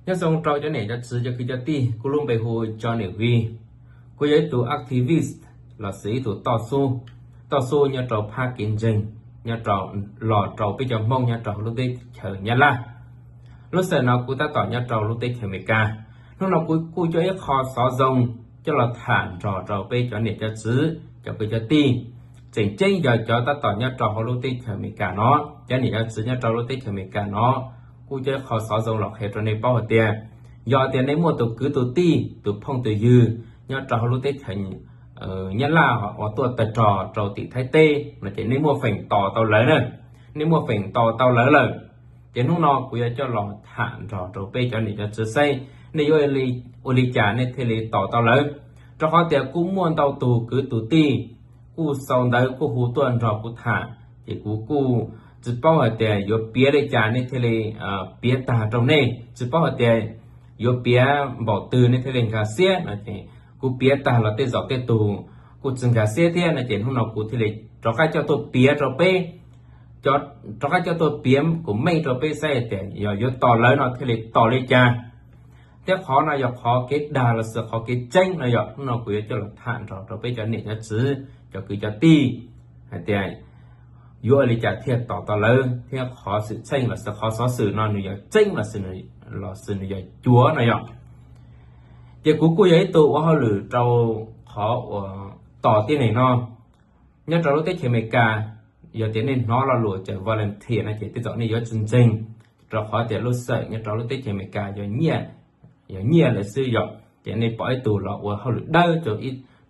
Nyob zoo rau cov niam cov txiv cov kwv cov tij, kuv lub npe hu Johnny V. Kuv yog ib tug activist lossis ib tug toj xub, toj xub nyob rau phab kev ntseeg, nyob rau, los rau peb cov Hmoob nyob rau hauv lub teb chaws Nyab Laj. Lub sij hawm no kuv tab tom nyob rau lub teb chaws Amelikas. Hnub no kuv kuj coj ib qho xov zoo coj los tham nrog rau peb cov niam cov txiv cov kwv cov tij, tseem ceeb yog cov tab tom nyob rau hauv lub teb chaws Amelikas no, cov niam cov txiv nyob rau lub teb chaws Amelikas no, kuj coj ib qho xov zoo los qhia rau nej paub hais tias, yog tias nej muaj tus kwv tus tij tus phooj tus ywg nyob rau hauv lub teb chaws Nyab Laj uas tuaj tawg rog rau tim Thaib teb no ces nej muaj feem tos tau lawv na, nej muaj feem tos tau lawv lawm. Ces hnub no kuv yuav coj los tham nrog rau peb cov niam cov txiv saib nej yuav ua li cas nej thiaj li tos tau lawv. Rau qhov tias kuj muaj ntau tus kwv tus tij kuj sau ntawv kuj hu tuaj nrog kuv tham, ces kuv kuj tsis paub hais tias yuav piav li cas nej thiaj li piav tag rau nej, tsis paub hais tias yuav piav npaum twg nej thiaj li nkag siab no ces kuv piav tag los tej zaum tej tug kuj tsis nkag siab thiab no ces hnub no kuv thiaj li rov qab coj tuaj piav rau peb, rov qab coj tuaj piav kuv meej rau peb saib hais tias yog yuav tos lawv no thiaj li tos li cas. Thiab qhov no yog qhov kev dag lossis qhov kev tseeb no yog hnub no kuv yuav coj los tham nrog rau peb cov niam cov txiv cov kwv cov tij hais tias yuav ua li cas thiaj tos tau lawv thiab qhov xwm txheej lossis qhov xov xwm no nws yog tseeb lossis nws yog cuav no yog. Ces kuv kuj yog ib tug ua hauj lwm rau qhov uas tos tib neeg no nyob rau lub teb chaws Amelikas. Yog tias nej hnov lo lus tias volunteer no ces tej zaum nej yuav tsis ntseeg, rau qhov tias lub sij hawm nyob rau lub teb chaws Amelikas yog nyiaj lawm xwb yom. Ces nej pom ib tug los ua hauj lwm dawb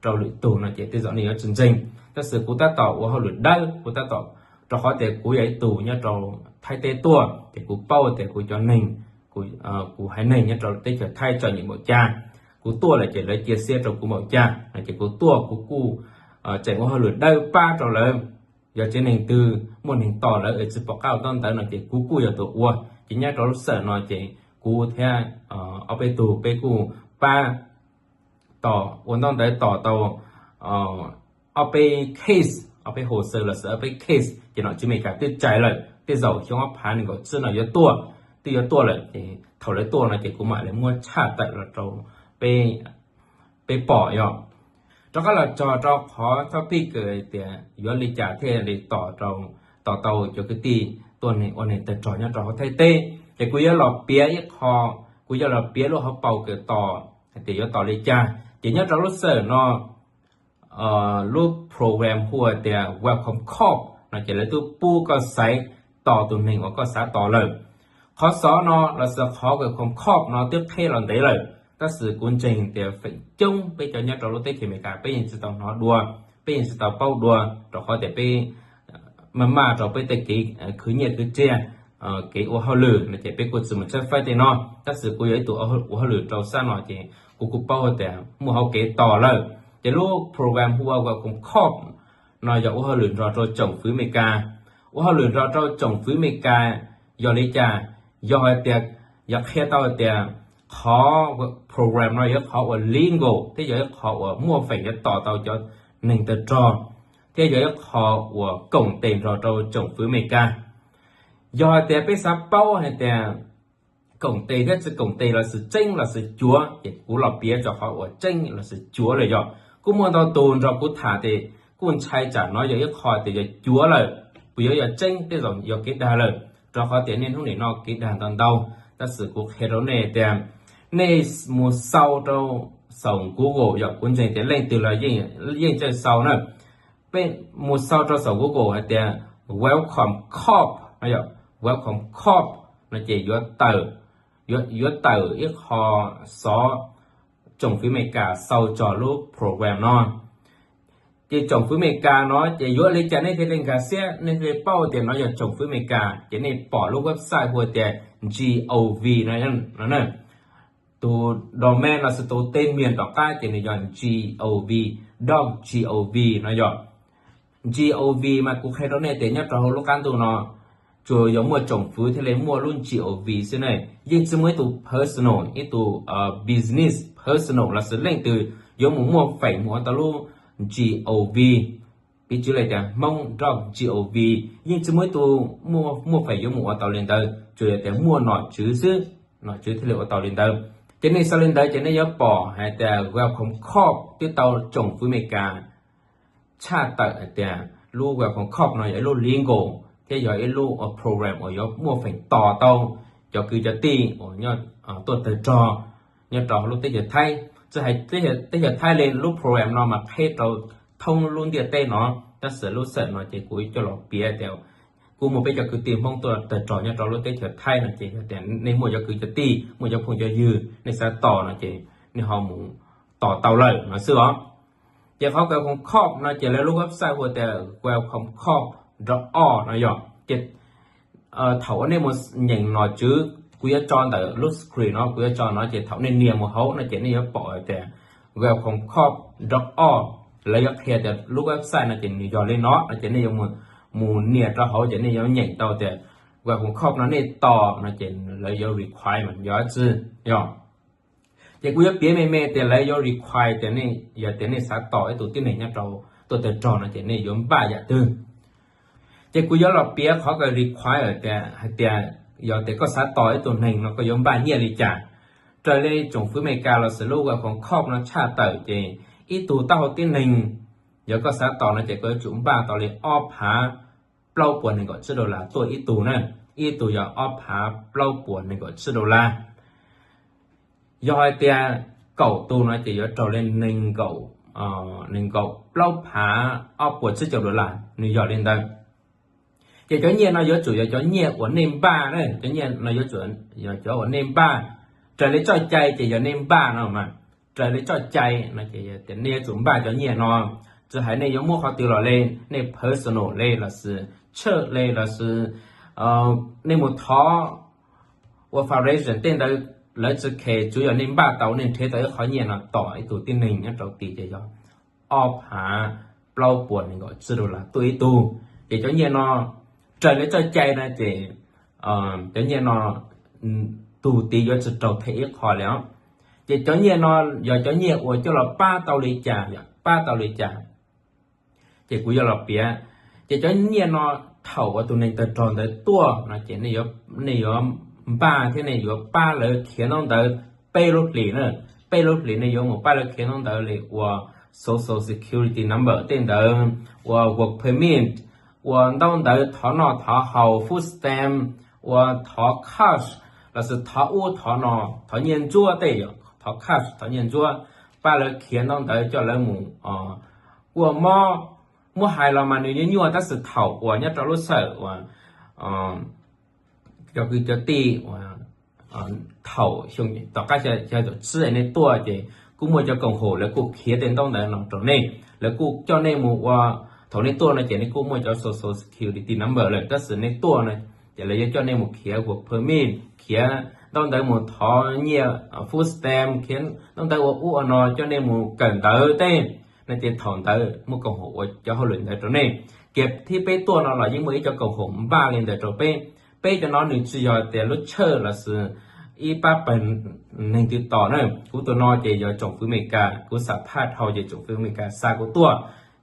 rau lwm tug no ces tej zaum nej yuav tsis ntseeg. Tab sis kuv tab tom ua hauj lwm dawb, kuv tab tom, rau qhov tias kuv yog ib tug nyob rau Thaib teb tuaj ces kuv paub tias kuv cov neeg, kuv haiv neeg nyob rau teb chaws Thaib txom nyem npaum cas, kuv tuaj lawm ces lawv cia siab rau kuv npaum cas no ces kuv tuaj kuv kuj tseem ua hauj lwm dawb pab rau lawv. Yog tsev neeg twg muaj neeg tos lawv es tsis pom qab ua ntaub ntawv no ces kuv kuj yog tus ua. Ces nyob rau lub sij hawm no ces kuv thiab ob peb tug peb kuj pab tos ua ntaub ntawv tos tau ob peb case, ob peb hồ sơ lossis ob peb case ces nom tswv Amelikas twb txais lawm, tej zaum xyoo ob phav nees nkaum tsib no yuav tuaj, twb yuav tuaj lawm ces thaum lawv tuaj no ces kuv mam li muab tshaj tawm los rau peb pom yom. Rov qab los txog rau qhov topic tias yuav li cas thiaj li tos, tos tau cov kwv tij tuaj neeg ua neeg tawg rog nyob rau hauv Thaib teb. Ces kuv yuav los piav ib qho, kuv yuav los piav lub hauv paus kawm tos hais tias yuav tos li cas. Ces nyob rau lub sij hawm no lub program hu tias Welcome Call no ces lawv twb pub koj xaiv tos tus neeg uas koj xav tos lawm. Qhov xov no lossis qhov Welcome Call no twb qheb los ntev lawm, tab sis kuv ntseeg tias feem coob peb cov nyob rau lub teb chaws Amelikas peb yeej tsis tau hnov dua, peb yeej tsis tau paub dua, rau qhov tias peb maj maj rau peb tej kev khwv nyiaj khwv txiaj, kev ua hauj lwm no ces peb kuj tsis mus tshawb faib tej no. Tab sis kuv yog ib tug ua hauj lwm rau sab no ces kuv kuj paub tias muaj hauv kev tos lawm. Ces lub program hu ua Welcome Call no yog ua hauj lwm nrog rau tsoom fwv Amelikas. Ua hauj lwm nrog rau tsoom fwv Amelikas yog li cas? Yog hais tias, yog qhia tau hais tias qhov program no yog ib qhov uas legal thiab yog ib qho uas muaj feem yuav tos tau cov neeg tawg rog, thiab yog ib qho uas koom tes nrog rau tsoom fwv Amelikas. Yog hais tias peb xav paub hais tias koom tes thiab tsis koom tes lossis tseeb lossis cuav, ces kuv los piav txog qhov uas tseeb lossis cuav lawm yom. Kuj muaj ntau tus nrog kuv tham tias kuj ntshai tsam no yog ib qho tias yog cuav lawm, puas yuav yog tseeb, tej zaum yog kev dag lawm, rau qhov tias niaj hnub nim no kev dag ntau ntau. Tab sis kuv qhia rau nej tias nej mus sau rau saum Google yom, kuv ntseeg tias leej twg los yeej txawj sau na. Peb mus sau rau saum Google hais tias Welcome Call no yom, Welcome Call no ces yuav tawm, yuav tawm ib qho xov tsoom fwv Amelikas sau txog lub program no. Ces tsoom fwv Amelikas no ces yuav li cas nej thiaj li nkag siab, nej thiaj li paub tias no yog tsoom fwv Amelikas, ces nej pom lub website hu tias G O V no, tus domain lossis tus tej mias tom qab ces nws yog G O V, dot G O V no yom. G O V mas kuv qhia rau nej tias nyob rau hauv lub qab ntuj no tsuas yog muaj tsoom fwv thiaj li muaj lub G O V xwb ne. Yeej tsis muaj ib tug personal, ib tug business personal lossis leej twg yuav mus muaj feem mus ua tau lub G O V. Piv txwv li tias Hmoob dot G O V, yeej tsis muaj ib tug muaj feem yuav mus ua tau li ntawd, tsuas yog tias muaj nom tswv xwb. nom tswv thiaj li ua tau li ntawd. Ces nej xav li ntawd ces nej yuav pom hais tias Welcome Corps twb tau tsoom fwv Amelikas tshaj tawm hais tias lub Welcome Corps no yog ib lub legal thiab yog ib lub program uas yuav muaj feem tos tau cov kwv cov tij uas tuaj tawg rog nyob rau hauv lub teb chaws Thaib. Tsis hais teb chaws Thaib li, lub program no mas qheb rau thoob lub ntiaj teb no, tab sis lub xeem no ces kuv coj los piav tias kuj muaj peb cov kwv tij Hmoob tuaj tawg rog nyob rau lub teb chaws Thaib no ces yog tias nej muaj cov kwv cov tij, muaj cov phooj cov ywg, nej xav tos no ces nej ho mus tos tau lawm no xwb os. Ces qhov Welcome Corps no ces lawv lub website hu tias welcome corps dot org no yog ces thaum uas nej mus nyeem nom tswv, kuv yuav tso ntawm lub screen no, kuv yuav tso no ces thaum nej nias mus hauv no ces nej yuav pom tias welcome corps dot org, lawv yuav qhia tias lub website no ces nws yog li no no ces nej yuav mus nias rau hauv ces nej yuav nyeem tau tias welcome corps no nej tos no ces lawv yuav requirement yog tsi yog ces kuv yuav piav me me tias lawv yuav require tias nej, yog tias nej xav tos ib tug tib neeg nyob rau tuaj tawg rog no ces nej yuav npaj yam twg. Ces kuv yuav los piav qhov kws require tias hais tias yog tias koj xav tos ib tug neeg no koj yuav npaj nyiaj li cas. Raws li tsoom fwv Amelikas los sis lub Welcome Corps no tshaj tawm ces ib tug taub hau tib neeg, yog koj xav tos no ces koj yuav tsum npaj tau li ob phav plaub puas nees nkaum tsib dollar tuaj ib tug na, ib tug yog ob phav plaub puas nees nkaum tsib dollar. Yog hais tias kaum tus no ces yuav raug li nees nkaum, nees nkaum plaub phav ob puas tsib caug dollar, nws yog li ntawd. Ces cov nyiaj no yuav tsum yog cov nyiaj uas nej npaj na, cov nyiaj no yuav tsum yog cov uas nej npaj. Raws li txoj cai ces yog nej npaj no mas, raws li txoj cai no ces nej yuav tsum npaj cov nyiaj no. Tsis hais nej yuav muab qhov twg los li, nej personal li los sis church li los sis nej mus thov ua foundation tej ntawd, lawv tsis khes, tsuav yog nej npaj tau, nej nrhiav tau ib qhov nyiaj no tos ib tug tib neeg nyob rau tid ces yog ob phav plaub puas nees nkaum tsib dollar tuaj ib tug. Ces cov nyiaj no raws li txoj cai no ces cov nyiaj no tug tid yuav tsis raug them ib qho li os. Ces cov nyiaj no yog cov nyiaj uas coj los pab tau li cas, pab tau li cas. Ces kuv yuav los piav. Ces cov nyiaj no thaum uas tus neeg tawg rog ntawd tuaj no ces nej yuav npaj thiab nej yuav pab lawv khiav ntaub ntawv peb lub hlis na. Peb lub hlis nej yuav mus pab lawv khiav ntaub ntawv li ua social security number tej ntawd, ua work permit, ua ntaub ntawv thov noj thov haus, food stamp, ua thov cash los sis thov ub thov no, thov nyiaj ntsuab tej yom, thov cash, thov nyiaj ntsuab, pab lawv khiav ntaub ntawv coj lawv mus kuaj mob. Muab hais los mas nws nyuaj nyuaj tab sis thaum uas nyob rau lub xeem uas cov kwv cov tij uas thaum xyoo tom qab xya caum tsib nej tuaj ces kuj muaj cov koom haum lawv kuj khiav tej ntaub ntawv no rau nej, lawv kuj coj nej mus ua, thaum nej tuaj no ces nej kuj muaj cov social security number lawm tab sis nej tuaj no ces lawv yuav coj nej mus khiav work permit, khiav ntaub ntawv mus thov nyiaj food stamp, khiav ntaub ntawv ua ub ua no, coj nej mus kawm ntawv tej no ces thaum ntawd muaj koom haum ua cov hauj lwm ntawd rau nej. Kiag thib peb tuaj no los yeej muaj ib cov koom haum npaj li ntawd rau peb. Peb cov no nws tsis yog tias lub church los sis ib pab pawg neeg twg tos na. Kuv tus no ces yog tsoom fwv Amelikas, kuv xam phaj dhau ces tsoom fwv Amelikas xa kuv tuaj.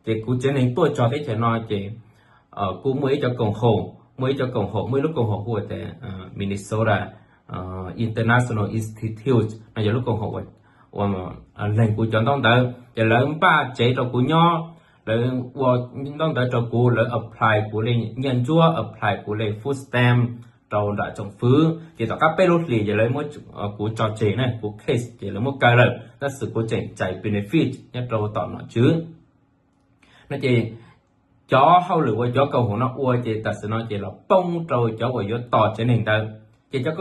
Ces kuv tsev neeg tuaj txog teb chaws no ces kuj muaj ib cov koom haum, muaj ib cov koom haum, muaj ib lub koom haum hu tias Minnesota International Institute no yog lub koom haum uas leeg kuv cov ntaub ntawv ces lawv npaj tsev rau kuv nyob, lawv ua ntaub ntawv rau kuv, lawv apply kuv li nyiaj ntsuab, apply kuv li food stamp rau nram tsoom fwv. Ces tom qab peb lub hlis ces lawv muab kuv tso tseg na, kuv case ces lawv muab kaw lawm tab sis kuv tseem txais benefit nyob rau tom nom tswv no ces cov hauj lwm uas cov koom haum no ua ces tam sim no ces los poob rau cov uas yuav tos tsev neeg ntawd. Ces cov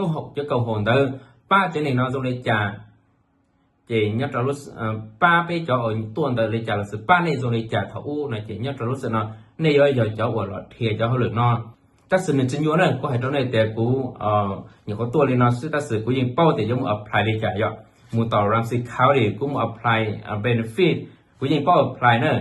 koom haum ntawd pab tsev neeg no zoo li cas, ces nyob rau pab peb cov uas tuaj ntawd li cas los sis pab nej zoo li cas thaum ub no ces nyob rau lub sij hawm no nej yuav yog cov uas los dhia cov hauj lwm no. Tab sis nws tsis nyuaj na, kuv hais rau nej tias kuv nyuam qhuav tuaj li no xwb tab sis kuv yeej paub tias yuav mus apply li cas, yog mus tom Ramsey County kuv mus apply benefit, kuv yeej paub apply na,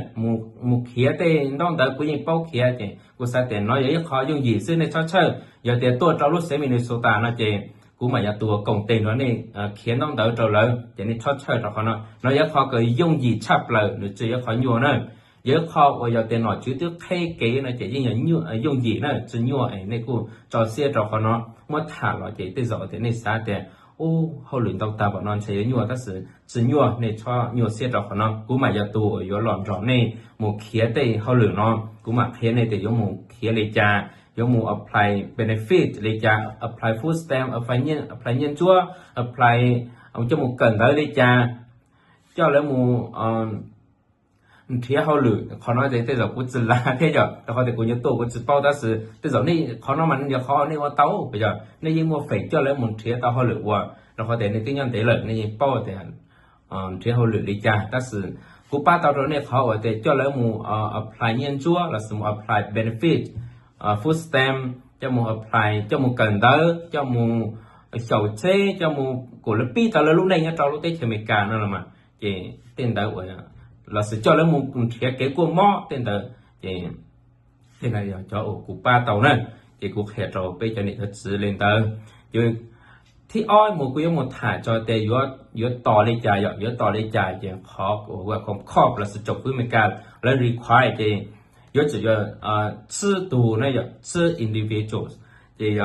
mus khiav tej ntaub ntawv kuv yeej paub khiav ces kuv xav tias no yog ib qho yooj yim xwb, nej txhob txhawj. Yog tias tuaj rau lub xeev Minnesota no ces kuv mam yog tus koom tes nrog nej khiav ntaub ntawv rau lawv ces nej txhob txhawj rau qhov no. No yog ib qho kws yooj yim tshaj plaws, nws tsis yog ib qho nyuaj na. Yog ib qho uas yog tias nom tswv twb qheb kev no ces yeej yog yooj yim na, tsis nyuaj es nej kuj tso siab rau qhov no. Muab tham los ces tej zaum tias nej xav tias ub, hauj lwm ntau tag npaum no ntshe yuav nyuaj, tab sis tsis nyuaj, nej txhob nyuaj siab rau qhov no. Kuv mam yog tus uas yuav los nrog nej mus khiav tej hauj lwm no, kuv mam qhia nej tias yuav mus khiav li cas, yuav mus apply benefit li cas, apply food stamp, apply nyiaj ntsuab, apply coj mus kawm ntawv li cas, coj lawv mus nrhiav hauj lwm. Qhov no ces tej zaum kuv tsis lav thiab yog rau qhov tias kuv nyuam tuaj kuv tsis paub, tab sis tej zaum nej qhov no mas yog qhov nej ua tau, yog nej yeej muaj feem coj lawv mus nrhiav tau hauj lwm ua, rau qhov tias nej twb nyob ntev lawm nej yeej paub tias nrhiav hauj lwm li cas. Tab sis kuv pab tau rau nej qhov uas tias coj lawv mus apply nyiaj ntsuab los sis mus apply benefit, food stamp, coj mus apply, coj mus kawm ntawv, coj mus xyaum tsheb, coj mus kom lawv pib tau lawv lub neej nyob rau lub teb chaws Amelikas no los mas, ces tej ntawd uas los sis coj lawv mus nrhiav kev kuaj mob tej ntawd, ces tej ntawd yog cov uas kuv pab tau na. Ces kuv qhia rau peb cov niam cov txiv li ntawd. Ces thib ob mus kuv yuav mus tham txog tias yuav tos li cas, yog yuav tos li cas, ces qhov uas kom khoj los sis tsoom fwv Amelikas lawv require ces yuav tsum yog tsib tug na, yog tsib individuals. Ces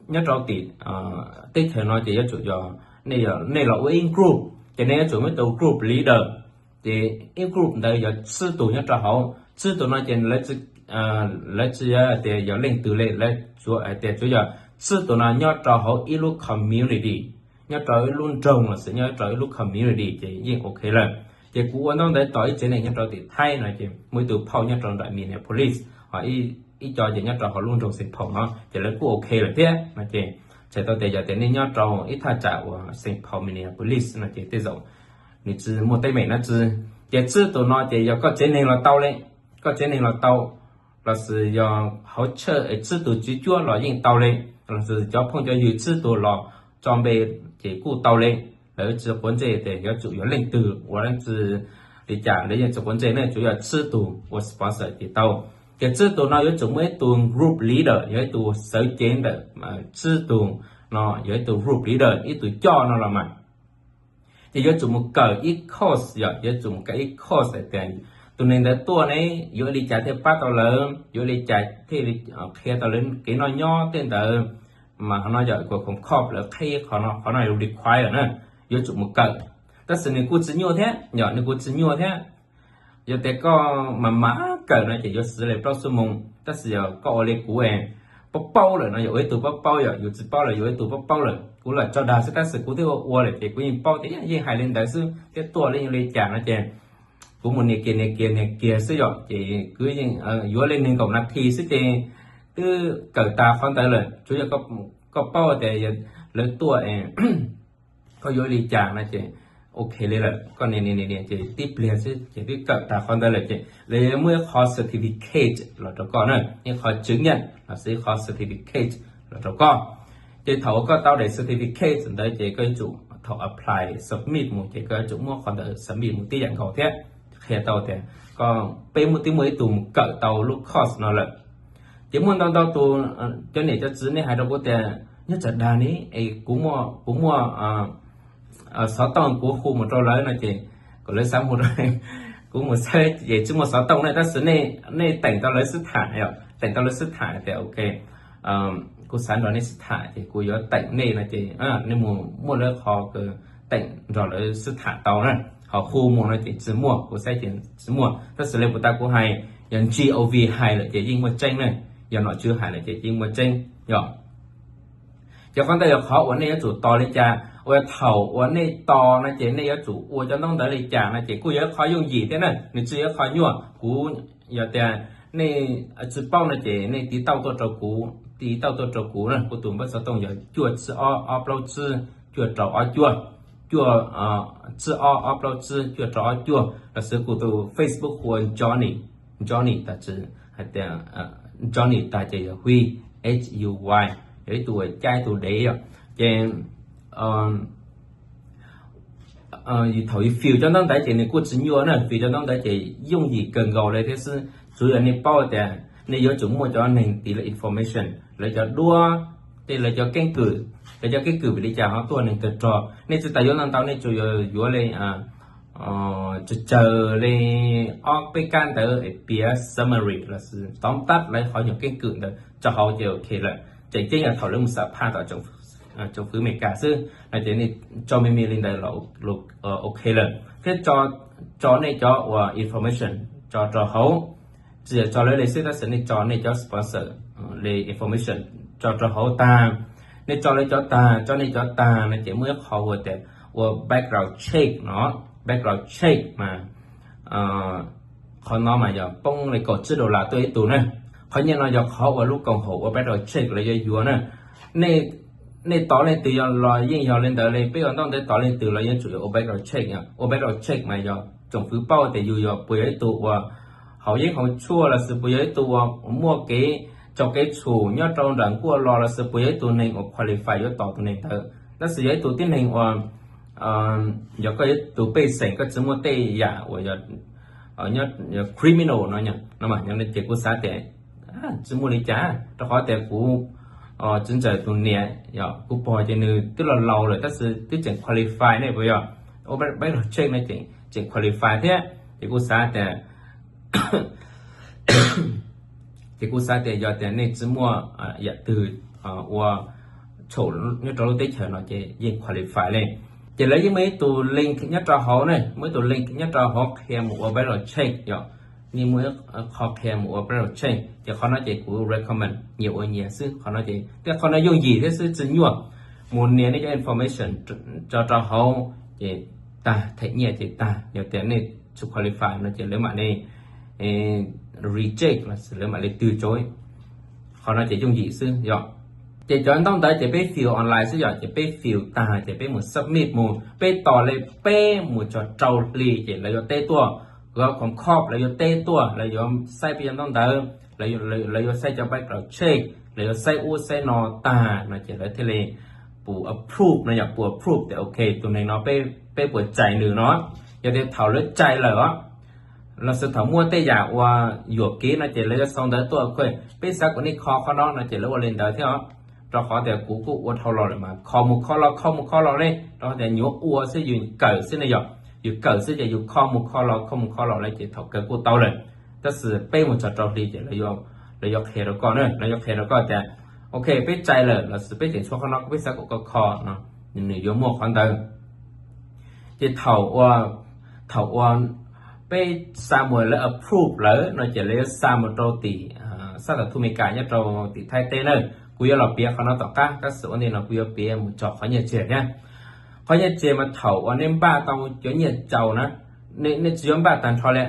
nyob rau tim teb chaws no ces yuav tsum yog nej los ua ib group, ces nej yuav tsum muaj tus group leader. Ces ib group ntawd yog tsib tus nyob rau hauv, tsib tus no ces lawv tsis yog tias yog leej twg li, lawv tsuas hais tias tsuas yog tsib tus no nyob rau hauv ib lub community, nyob rau ib lub nroog los sis nyob rau ib lub community ces yeej ok lawm. Ces kuv ua ntaub ntawv tos ib tsev neeg nyob rau tim Thaib no ces muaj ib tug phauj nyob rau nram Minneapolis, ho ib co ces nyob rau hauv lub nroog Saint Paul no ces lawv kuj ok lawm thiab no ces txhais tau tias yog tias nej nyob rau ib thaj tsam uas Saint Paul, Minneapolis no ces tej zaum nws tsis muaj teeb meem dab tsi. Ces tsib tus no ces yog koj tsev neeg los tau li, koj tsev neeg los tau, los sis yog hauv church tsib tus tswv cuab los yeej tau li, los sis cov phooj cov ywg tsib tus los tso npe ces kuj tau li. Lawv tsis quav ntsej tias yuav tsum yog leej twg ua dab tsi li cas, lawv yeej tsis quav ntsej ne, tsuas yog tsib tus ua sponsor ces tau. Ces tsib tus no yuav tsum muaj ib tug group leader, yog ib tug xawv cev ntawm tsib tus no, yog ib tug group leader, ib tug coj no los mas. Ces yuav tsum mus kawm ib course, yog yuav tsum mus kawm ib course hais tias tus neeg ntawd tuaj ne yuav li cas thiaj pab tau lawv, yuav li cas thiaj li qhia tau lawv kev noj nyob tej ntawd. Mas qhov no yog kuv khoom khoj lawv qhib qhov no, qhov no yog require na, yuav tsum mus kawm. Tab sis nws kuj tsis nyuaj thiab, yog nws kuj tsis nyuaj thiab. Yog tias koj mas mas kawm no ces yuav siv li plaub xuab moos, tab sis yog koj ua li kuv paub paub lawm no, yog ua ib tug paub paub, yog yus tsis paub lawm yus ua ib tug paub paub lawm. Kuv lam tso dag xwb tab sis kuv twb ua ua lawm ces kuv yeej paub tias yeej hais li ntawd xwb, thiab tuaj li li cas no ces kuv mus nias kiag nias kiag nias kiag xwb yom, ces kuv yeej yuav li nees nkaum nas this xwb ces twb kawm tas qhov ntawd lawm. Tsuas yog koj paub tias lawv tuaj koj yuav li cas no ces ok li lawm, koj nias nias nias ces tib pliag xwb ces twb kawm tas qhov ntawd lawm ces lawv yuav muaj ib qho certificate los rau koj na, ib qho chứng nhận los sis ib qho certificate los rau koj. Ces thaum uas koj tau daim certificate ntawd ces koj yuav tsum thaum apply submit mus ces koj yuav tsum muab qhov ntawd submit mus tib yam nkaus thiab, qhia tau tias koj peb muaj twb muaj ib tug mus kawm tau lub course no lawm. Ces muaj ntau ntau tus cov niam cov txiv nej hais rau kuv tias nyob tsam dag ne es kuv muaj kuv muaj xov tooj kuv hu mus rau lawv no ces kom lawv xav hu rau kuv mus xwb ces tsis muaj xov tooj ne, tab sis nej teem tau lawv xwb tham, teem tau lawv xwb tham tias ok, kuv xav nrog nej xwb tham ces kuv yuav teem nej no ces nej mus muaj lawv qhov teem nrog lawv xwb tham tau na. Ho hu mus no ces tsis muaj, kuv saib ces tsis muaj, tab sis li puas tas kuv hais, yog G O V hais lawm ces yeej muaj tseeb na, yog nom tswv hais lawm ces yeej muaj tseeb yom. Ces qhov ntawd yog qhov uas nej yuav tsum tos li cas, uas thaum uas nej tos no ces nej yuav tsum ua cov ntaub ntawv li cas no ces kuj yog ib qho yooj yim thiab na, nws tsis yog ib qho nyuaj. Kuv yog tias nej tsis paub no ces nej tiv tauj tuaj rau kuv, tiv tauj tuaj rau kuv na, kuv tus npawb xov tooj yog cuaj tsib ob ob plaub tsib cuaj rau ob cuaj, cuaj tsib ob ob plaub tsib cuaj rau ob cuaj, los sis kuv tus Facebook hu ua Johnny, Johnny tas tsis hais tias Johnny tas ces yog Hui, H U Y, yog ib tug uas caij ib tug dev yom. Ces thaum yus fill cov ntaub ntawv ces nws kuj tsis nyuaj na, fill cov ntaub ntawv ces yooj yim kawg nkaus li thiab xwb, tsuas yog nej paub tias nej yuav tsum muaj cov neeg tiv lawv information, lawv cov duab, tej lawv cov keeb kwm, lawv cov keeb kwm vim li cas ho tuaj neeg tawg rog. Nej tsis tas yuav ntau ntau, nej tsuas yuav yuav li tsawg tsawg li ob peb kab ntawv es piav summary los sis tóm tắt lawv qhov nyuag keeb kwm ntawd tso hauv ces ok lawm. Tseem ceeb yog thaum lawv mus xam phaj tom tsoom tsoom fwv Amelikas xwb no ces nej tso me me li ntawd los ok lawm. Thiab tso nej cov uas information tso rau hauv, tsis yog tso lawv li xwb tab sis nej tso nej cov sponsor li information tso rau hauv tag. Nej tso lawv cov tag, tso nej cov tag no ces muaj ib qho hu tias ua background check no, background check mas qhov no mas yog poob li kaum tsib dollar tuaj ib tug na. Qhov nyiaj no yog qhov uas lub koom haum ua background check lawv yuav yuav na. Nej tos leej twg los yeej yog li ntawd li, peb ua ntaub ntawv tos leej twg los yeej tsum yuav ua background check. Ua background check mas yog tsoom fwv paub tias yus yog puas yog ib tug uas haus yeeb haus tshuaj los sis puas yog ib tug uas muaj kev txhaum kev txhum nyob rau nram nkuaj los los sis puas yog ib tug neeg uas qualify yuav tos tus neeg ntawd. Tab sis yog ib tug tib neeg uas yog koj yog tus pej xeem koj tsis muaj tej yam uas yog criminal no no ces kuv xav tias tsis muaj li cas, rau qhov tias kuv tsis ntxawm tus niam, yog kuv pog ces nws twb laus laus lawm tab sis twb tseem qualify ne, puas yog? Ua background check no ces tseem qualify thiab. Ces kuv xav tias ces kuv xav tias yog tias nej tsis muaj yam twg ua txhaum nyob rau lub teb chaws no ces yeej qualify li. Ces lawv yeej muaj ib tug link nyob rau hauv ne, muaj ib tug link nyob rau hauv qhia mus ua background check yom. Yeej muaj ib qho qhia mus ua background check ces qhov no ces kuv recommend nyias ua nyias xwb. Qhov no ces tej qhov no yooj yim thiab xwb, tsis nyuaj. Mus nias nej cov information tso rau hauv ces tag, them nyiaj ces tag. Yog tias nej tsis qualify no ces lawv mam li reject los sis lawv mam li twg tso. Qhov no ces yooj yim xwb yom. Ces cov ntaub ntawv ces peb fill online xwb yom, ces peb fill tag ces peb mus submit mus, peb tos li peb mus txog rau hli ces lawv yuav teb tuaj, gov khoom khoj lawv yuav teb tuaj, lawv yuav saib peb cov ntaub ntawv, lawv yuav saib cov background check, lawv yuav saib ub saib no tag no ces lawv thiaj li pum approve no yom, pum approve tias ok tus neeg no peb puas cais nws no. Yog tias thaum lawv cais lawm os, los sis thaum muaj tej yam uas yuam kev no ces lawv yuav sau ntawv tuaj, peb xav kom nej kho qhov no no ces lawv ua li ntawd thiab os. Rau qhov tias kuv kuj ua dhau los lawm mas kho mus kho los kho mus kho los li, rau qhov tias nyuam ua xwb, yus kawm xwb ne yom, yus kawm xwb ces yus kho mus kho los kho mus kho los li ces thaum kawg kuj tau lawm. Tab sis peb mus txog rau hli ces lawv yuav qhia rau koj na, lawv yuav qhia rau koj tias ok peb cais lawm los sis peb tseem tshuav qhov no, peb xav kom koj kho no, nws yuav muaj qhov ntawd. Ces thaum ua, thaum ua peb xa mus lawv approve lawm no ces lawv yuav xa mus rau tim sab tom thu Amelikas nyob rau tim Thaib teb na. Kuv yuav los piav qhov no tom qab, tab sis ua ntej no kuv yuav piav mus txog qhov nyiaj txiag thiab. Qhov nyiaj txiag mas thaum uas nej npaj tau cov nyiaj tsaus na, nej tsis yuav npaj tag nrho li,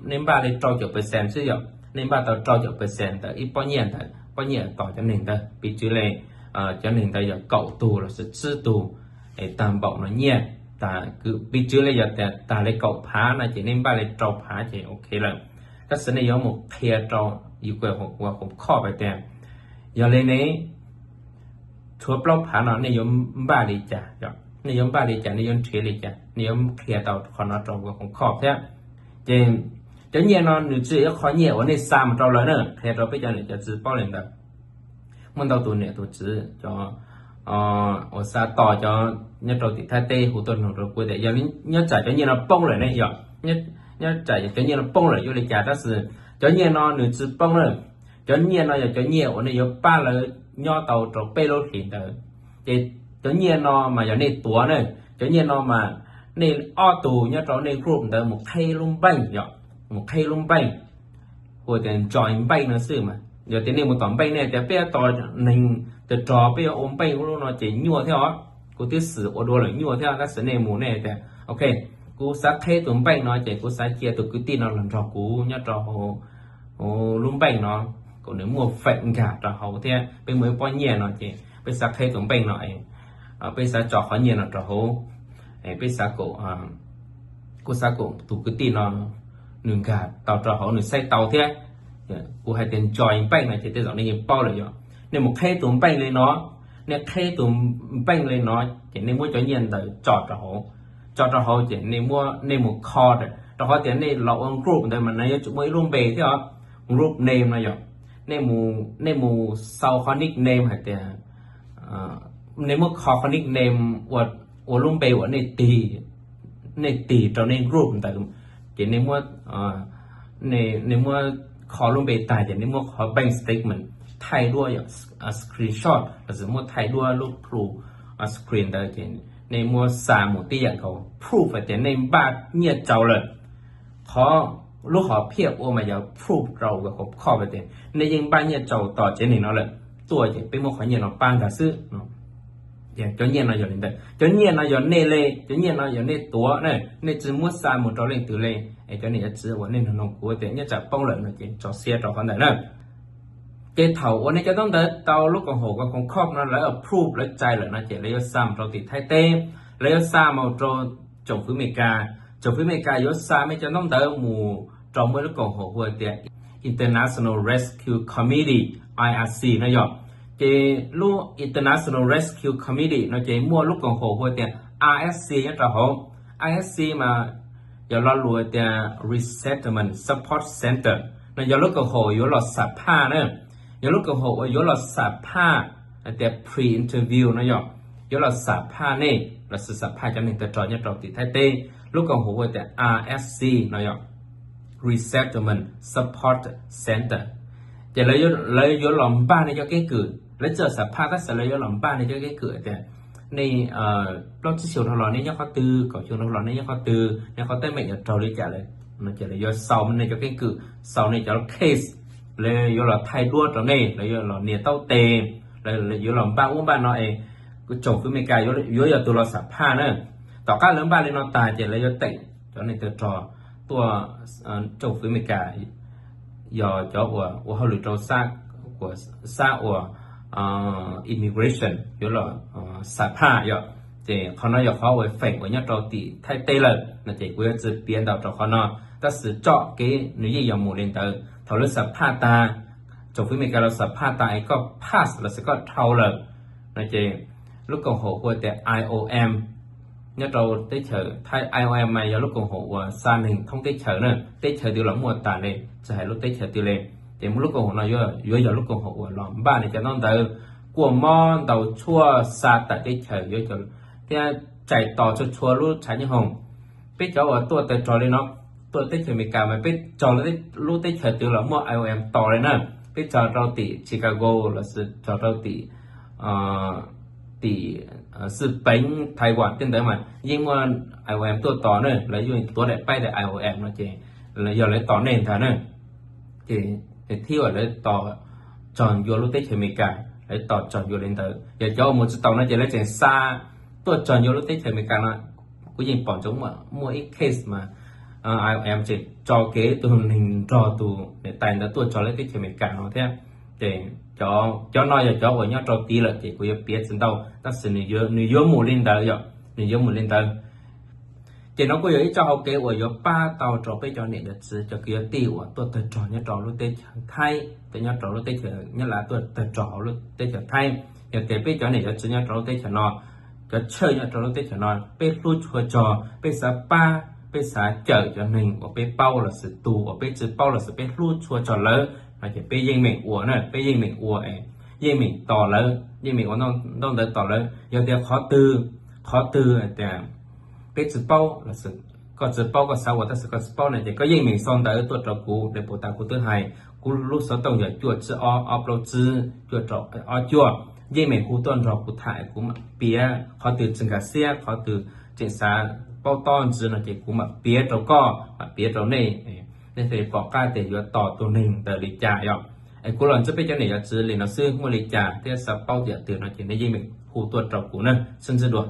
nej npaj li rau caum percent xwb yom. Nej npaj tau rau caum percent ntawm ib pob nyiaj ntawd, pob nyiaj tos cov neeg ntawd, piv txwv li cov neeg ntawd yog kaum tug los sis tsib tug, es tag npaum no nyiaj, piv txwv li yog tias tag li kaum phav no ces nej npaj li rau phav ces ok lawm. Tab sis nej yuav mus qhia rau, yus ua khoom khoj hais tias yog li ne, tshuav plaub phav no nej yuav npaj li cas, nej yuav npaj li cas, nej yuav nrhiav li cas, nej yuav qhia tau qhov no rau ua khoom khoj thiab. Ces cov nyiaj no nws tsis yog ib qho nyiaj uas nej xa mus rau lawv na, qhia rau peb cov niam cov txiv paub li ntawd. Muaj ntau tus niam tus txiv cov uas xa tos cov nyob rau tim Thaib teb hu tuaj nug rau kuv tias yog nyob tsam cov nyiaj no poob lawm ne yom, nyob tsam cov nyiaj no poob lawm yuav li cas, tab sis cov nyiaj no nws tsis poob na. Cov nyiaj no yog cov nyiaj uas nej yuav pab lawv nyob tau rau peb lub hlis ntawd. Ces cov nyiaj no mas yog nej tuav na, cov nyiaj no mas nej ob tug nyob rau nej group ntawd mus qheb lub npeej yom, mus qheb lub npeej, hu tias join npeej no xwb mas. Yog tias nej mus tom npeej nej tias peb yuav tos neeg tag rog, peb yuav ua npeej ub lub no ces nyuaj thiab os. Kuv twb xwm ua dua lawm, nyuaj thiab, tab sis nej mus nej tias ok, kuv xav qheb tus npeej no ces kuv xav cia tus kwv tij no los nrog kuv nyob rau hauv lub npeej no, kom nws muaj feem nkag rau hauv thiab peb muaj ib pob nyiaj no ces peb xav qheb tus npeej no, peb xav tso qhov nyiaj no rau hauv, peb xav kom, kuv xav kom tus kwv tij no nws nkag tau rau hauv, nws saib tau thiab. Kuv hais tias join npeej no ces tej zaum nej yeej paub lawm yom. Nej mus qheb tus npeej li no, nej qheb tus npeej li no ces nej muab cov nyiaj ntawd tso rau hauv, tso rau hauv ces nej mus kho, rau qhov tias nej los ua group ntawd mas nws yuav tsum muaj ib lub npe thiab os. Group name no yom, nej mus xau qhov nickname hais tias, nej muab kho qhov nickname ua lub npe uas nej tig rau nej group ntawd, ces nej muab kho lub npe tag ces nej muab qhov bank statement thaij duab yom, screenshot los sis muab thaij duab lub plhu screen ntawd ces nej muab xa mus tib yam nkaus proof hais tias nej npaj nyiaj tsau lawm. Qhov lub hom phiaj ua mas yog proof rau World Cup tias nej yeej npaj nyiaj tsau tos tsev neeg no lawm, tuaj ces peb muab qhov nyiaj no pab ntag xwb. Cov nyiaj no yog li ntawd, cov nyiaj no yog nej li, cov nyiaj no yog nej tuav na, nej tsis muab xa mus rau leej twg li. Es cov niam cov txiv uas nej nug nug kuv tias nyiaj tsam poob lawm no ces tso siab rau qhov ntawd na. Ces thaum uas nej cov ntaub ntawv tau lub koom haum World Cup no lawv approve lawv txais lawm no ces lawv yuav xa mus rau tim Thaib teb, lawv yuav xa mus rau tsoom fwv Amelikas. Tsoom fwv Amelikas yuav xa nej cov ntaub ntawv mus rau muaj lub koom haum hu tias International Rescue Committee, I R C no yog. Ces lub International Rescue Committee no ces muaj lub koom haum hu tias I S C nyob rau hauv. I S C mas yog lo lus tias Resettlement Support Center, no yog lub koom haum yuav los xam phaj na, yog lub koom haum uas yuav los xam phaj hais tias pre-interview no yog, yuav los xam phaj nej los sis xam phaj cov neeg tawg rog nyob rau tim Thaib teb. Lub koom haum hu tias R S C no yog Resettlement Support Center. Ces lawv yuav los npaj nej cov keeb kwm, lawv tsis xam phaj tab sis lawv yuav los npaj nej cov keeb kwm tias nej plaub tsib xyoo dhau los nej nyob qhov twg, kaum xyoo dhau los nej nyob qhov twg, nej qhov teeb meem yuav raug li cas lawm. No ces lawv yuav xaus nej cov keeb kwm, xaus nej cov case, lawv yuav los thaij duab rau nej, lawv yuav los nias taub tes, lawv yuav los npaj ub npaj no es tsoom fwv Amelikas yuav yog tus los xam phaj na. Tom qab lawv npaj li no tag ces lawv yuav teem cov neeg tawg rog tuaj tsoom fwv Amelikas, yog cov uas ua hauj lwm rau xab uas immigration yuav los xam phaj yom. Ces qhov no yog qhov uas feem uas nyob rau tim Thaib teb lawm no ces kuv yuav tsis piav ntau rau qhov no, tab sis txoj kev nws yeej yog mus li ntawd. Thaum lawv xam phaj tag, tsoom fwv Amelikas los xam phaj tag es koj pass los sis koj dhau lawm no ces lub koom haum hu tias I O M nyob rau teb chaws Thaib. I O M mas yog lub koom haum uas xa neeg thoob teb chaws na, teb chaws twg los muaj tas li, tsis hais lub teb chaws twg li. Ces muaj lub koom haum no yuav yog lub koom haum uas los npaj nej cov ntaub ntawv, kua mob ntau tshuaj xa tawm teb chaws thiab txais tos txhua txhua lub tshav nyob hoom. Peb cov uas tuaj tawg rog li no, tuaj teb chaws Amelikas mas peb txog lub teb chaws twg los muaj I O M tos li na. Peb txog rau tim Chicago los sis txog rau tim tim Xwj Peev, Taiwan tej ntawd mas yeej muaj I O M tuaj tos na, lawv yeej tuav daim paib tias I O M no ces yog lawv tos nej ntag na. Ces thib uas lawv tos txog ncua lub teb chaws Amelikas, lawv tos txog ncua li ntawd. Yog cov uas mus tsis taus no ces lawv tseem xa tuaj txog ncua lub teb chaws Amelikas no. Kuv yeej pom ntsoov muaj ib case mas I O M tseem tso kev tus neeg nrog tus niam tais ntawd tuaj txog lub teb chaws Amelikas no thiab. Ces cov no yog cov uas nyob rau tid lawm ces kuv yuav piav tsis ntau, tab sis nws yuav mus li ntawd yom, nws yuav mus li ntawd. Ces no kuj yog ib txoj hau kev uas yuav pab tau rau peb cov niam cov txiv cov kwv cov tij uas tuaj tawg rog nyob rau lub teb chaws Thaib, tuaj nyob rau lub teb chaws Nyab Laj, tuaj tawg rog hauv lub teb chaws Thaib. Yog tias peb cov niam cov txiv nyob rau lub teb chaws no, cov tshawj nyob rau lub teb chaws no, peb hlub tshua txog, peb xav pab, peb xav cawm cov neeg uas peb paub los sis tus uas peb tsis paub los sis peb hlub tshua txog lawv no ces peb yeej meem ua na, peb yeej meem ua, yeej meem tos lawv, yeej meem ua ntaub ntawv tos lawv. Yog tias qhov twg, qhov twg tias peb tsis paub los sis koj tsis paub, koj xav ua tab sis koj tsis paub no ces koj yeej meem sau ntawv tuaj rau kuv li puas tas kuv twb hais. Kuv lub xov tooj yog cuaj tsib ob ob plaub tsib cuaj rau ob cuaj. Yeej meem hu tuaj nrog kuv tham, kuv mam piav. Qhov twg tsis nkag siab, qhov twg tseem xav paub tob ntxiv no ces kuv mam piav rau koj, mam piav rau nej, nej thiaj pom qab tias yuav tos tus neeg ntawd li cas yom. Es kuv los ntsib peb cov niam cov txiv li no xwb, muaj li cas thiab xav paub yam twg no ces nej yeej meem hu tuaj rau kuv na, sib ntsib dua.